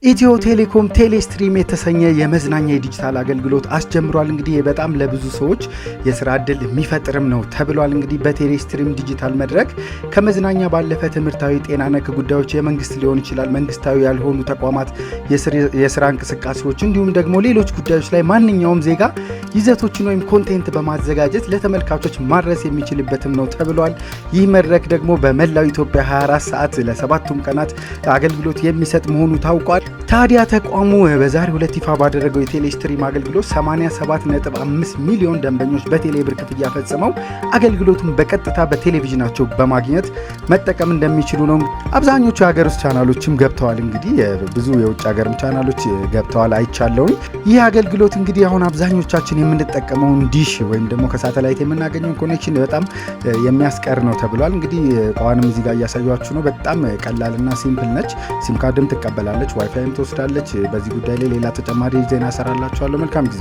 ኢትዮ ቴሌኮም ቴሌስትሪም የተሰኘ የመዝናኛ የዲጂታል አገልግሎት አስጀምሯል። እንግዲህ በጣም ለብዙ ሰዎች የስራ እድል የሚፈጥርም ነው ተብሏል። እንግዲህ በቴሌስትሪም ዲጂታል መድረክ ከመዝናኛ ባለፈ ትምህርታዊ፣ ጤና ነክ ጉዳዮች፣ የመንግስት ሊሆን ይችላል፣ መንግስታዊ ያልሆኑ ተቋማት የስራ እንቅስቃሴዎች እንዲሁም ደግሞ ሌሎች ጉዳዮች ላይ ማንኛውም ዜጋ ይዘቶችን ወይም content በማዘጋጀት ለተመልካቾች ማድረስ የሚችልበትም ነው ተብሏል። ይህ መድረክ ደግሞ በመላው ኢትዮጵያ 24 ሰዓት ለሰባቱም ቀናት አገልግሎት የሚሰጥ መሆኑ ታውቋል። ታዲያ ተቋሙ በዛሬው ዕለት ይፋ ባደረገው የቴሌስትሪም አገልግሎት 87.5 ሚሊዮን ደንበኞች በቴሌ ብር ክፍያ ፈጽመው አገልግሎቱን በቀጥታ በቴሌቪዥናቸው በማግኘት መጠቀም እንደሚችሉ ነው። አብዛኞቹ የሀገር ውስጥ ቻናሎችም ገብተዋል። እንግዲህ ብዙ የውጭ ሀገርም ቻናሎች ገብተዋል አይቻለሁኝ። ይህ አገልግሎት እንግዲህ አሁን አብዛኞቻችን የምንጠቀመውን ዲሽ ወይም ደግሞ ከሳተላይት የምናገኘውን connection በጣም የሚያስቀር ነው ተብሏል። እንግዲህ እቃዋንም እዚህ ጋር እያሳያችሁ ነው። በጣም ቀላልና simple ነች። ሲም ካርድም ትቀበላለች፣ ዋይፋይም ትወስዳለች። በዚህ ጉዳይ ላይ ሌላ ተጨማሪ ዜና እሰራላችኋለሁ። መልካም ጊዜ።